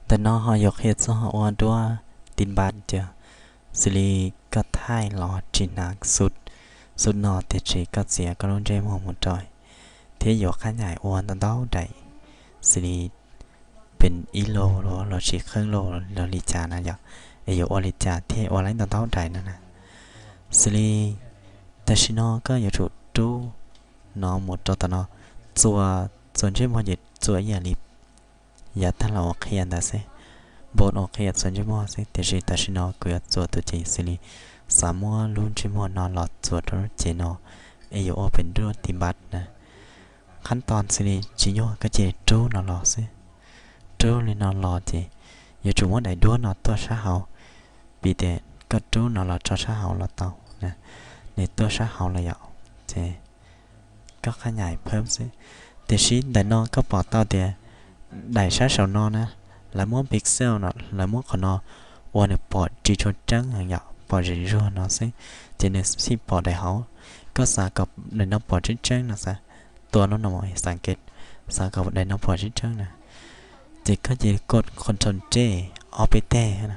Ntawm no ho yuav qhia txog ua duab ti npab tias, xws li koj thaij los tsis hnav xub, xub no tiam sis koj txiav koj lub ntsej muag mus rau, thiab yuav qab nyaim ua ntau ntau daim, xws li pes ib lub los sis qhib lub los li cas na yom, es yuav ua li cas thiaj ua laib ntau ntau daim no na. Xws li tam sim no koj yuav tsum rub no mus rau tom no, txuas, txuas ntsej muag ces txuas ib yam li yav tag los uas qhia ntawd xwb, npau uas qhia txuas ntsej muag xwb, tiam sis tam sim no kuv yuav txuas tus cev xws li xav muab lub ntsej muag no los txuas rau lub cev no, es yuav ua pes duab ti npab na. Qhab tos xws li tsis nyuaj, koj cia li rub no los xwb. Rub li no los ces yuav tsum muab daim duab no tuaj sab hauv, piv tias koj rub no los tso sab hauv los tau, nws tuaj sab hauv los yom, ces koj qab nyaim phab xwb. Tiam sis ntawm no koj pom tau tias daim sab saum no na, lawv muab pixel no, lawv muab qhov no ua nws pom tsis tshua tseeb heev yom, pom zem zuag no xwb, ces nws thiaj pom daim hauv. Koj xav kom daim no pom tseeb tseeb no xav, tua lub no mus xav kev, xav kom daim no pom tseeb tseeb na, ces koj cia li kos Control J ob peb teg,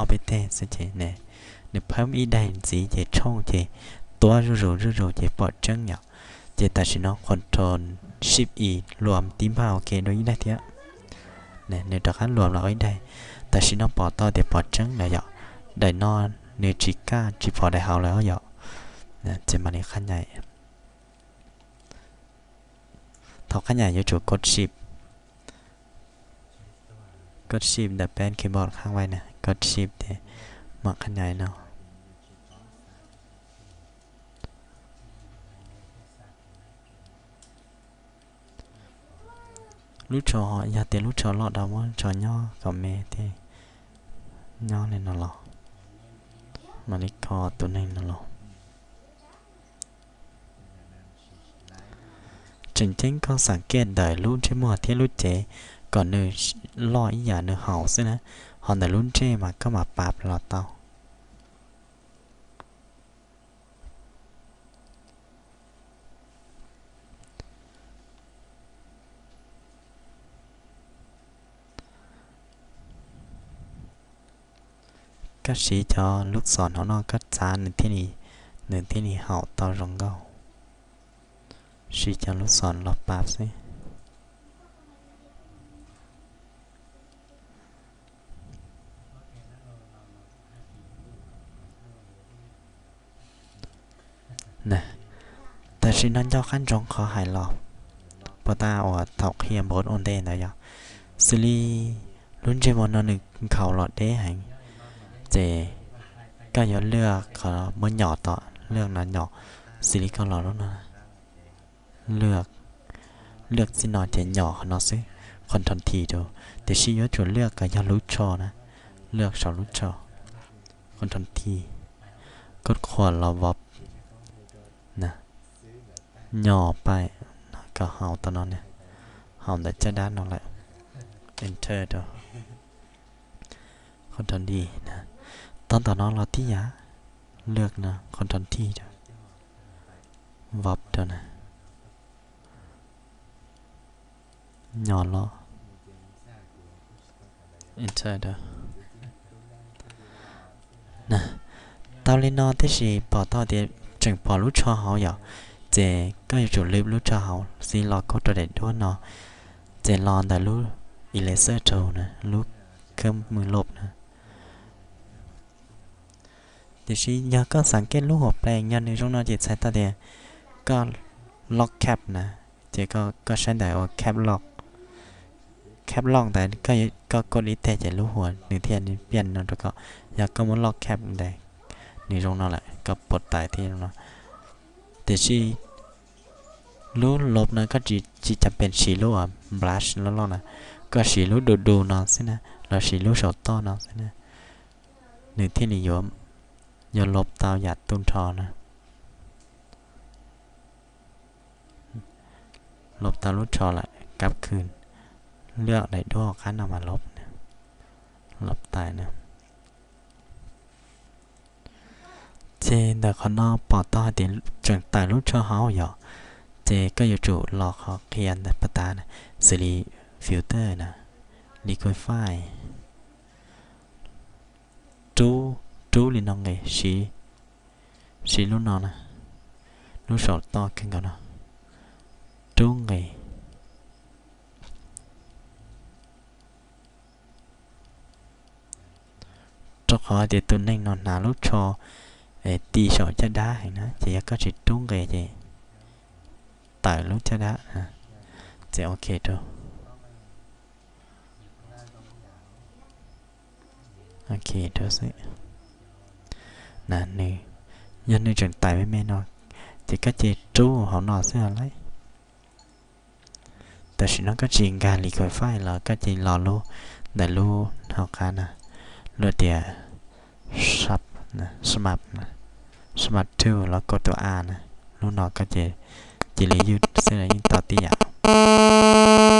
ob peb teg xwb ces nws phab ib daim ntxiv ces tshooj ces tuab zuj zus zuj zus ces pom tseeb yom. Ces tam sim no Control Shift E luam tib npaj ua ke dua ib daim thiab. Nws rov qab luam los ib daim. Tam sim no pom tau tias pom tseeb lawm yom. Daim no nws tsis kaj tsis pom daim hauv lawm yom. Ces mam li qab nyaim. Thaum qab nyaim yuav tsum kos Shift, kos Shift ntawm peb keyboard qhab vaij na, kos Shift ces mam qab nyaim no. Lub tsho, yog tias lub tsho loj dau muab tso nyob kom me thiab, nyob li no los, mam li kho tus neeg no los. Tseem ceeb koj xav kev ntawm lub ntsej muag thiab lub cev kom nws loj ib yam nws haum xwb na, ho ntawm lub ntsej mas koj mam pav los tau. Koj siv cov lub xom hauv no koj txav nws thiaj li, nws thiaj li haum tau zoo nkauj. Siv cov lub xom los pav xwb. Tam sim no nco qab ntsoov qhov hais los puag ta uas thaum qhia npaum ua ntej ntawd yog, xws li lub ntsej muag no nws nkhaus los deb heev, ces koj yuav lwaj qhov muab nyom tom lwaj no nyom, xws li koj los lub no, lwaj, lwaj txij no ces nyom qhov no xwb, Control T rau, tiam sis yuav tsum lwaj kom yog lub tsho na, lwaj saum lub tsho, Control T, koj qhuas los vov, nyom paim kom haum tau no, haum ntawm caj dab no lawm, Enter rau, Control D, tab tom no los tib yam, lwaj no Control T rau, vov rau na, nyom los, Enter rau. Tau li no tab sis pom tau tias tseem pom lub tsho hauv yom, ces koj yuav tsum lwb lub tsho hauv xwb los kaub rau daim duab no, ces los ntawm lub eraser tool na, lub khab mws loj na. Tiam sis yog koj xav kev lub huam plees yog nws zoo no ces txhais tau tias koj lock cap na, ces koj saib ntawm ua cap lock, cap lock ntawd koj kaub ib teg ces lub huam nws thiaj piaj no rau koj. Yog koj muab lock cap ntawd, nws zoo no lawm koj pov tais thiaj zoo no. Tiam sis lub lov no koj tsis, tsis cam pees siv lub brush loj loj na, koj siv lub du du no xwb na, los siv lub saum toj no xwb na, nws thiaj li yuav, yuav lov tau yam tu nrho na. Lov tau lub tsho lawm kab khw, lwaj daim duab qab no mas lov, lov tais na. Ces ntawm qhov no pom tau hais tias tseem tawm lub tsho hauv yom, ces koj yuav tsum los qhov qhia ntawm pab tav na, xws li filter na, Liquify. Rub, rub li no nqis, siv, siv lub no na, lub saum toj kawg nkaus no, rub nqis. Rau qhov tias tus neeg no hnav lub tsho ti saum caj dab heev na, ces yog koj tsis rub nqis ces tawm lub caj dab. Ces ok rau, ok rau xwb. Na, nws, yog nws tseem tawm me me no, ces koj cia li rub hauv no xwb os lauj. Tam sim no koj tsis nkag Liquify los koj cia li los lub, ntawm lub hauv qab na, lub tias Smart, Smart Tool los koj tus A na, lub no koj cia li ywj xwb los yeej tau tib yam.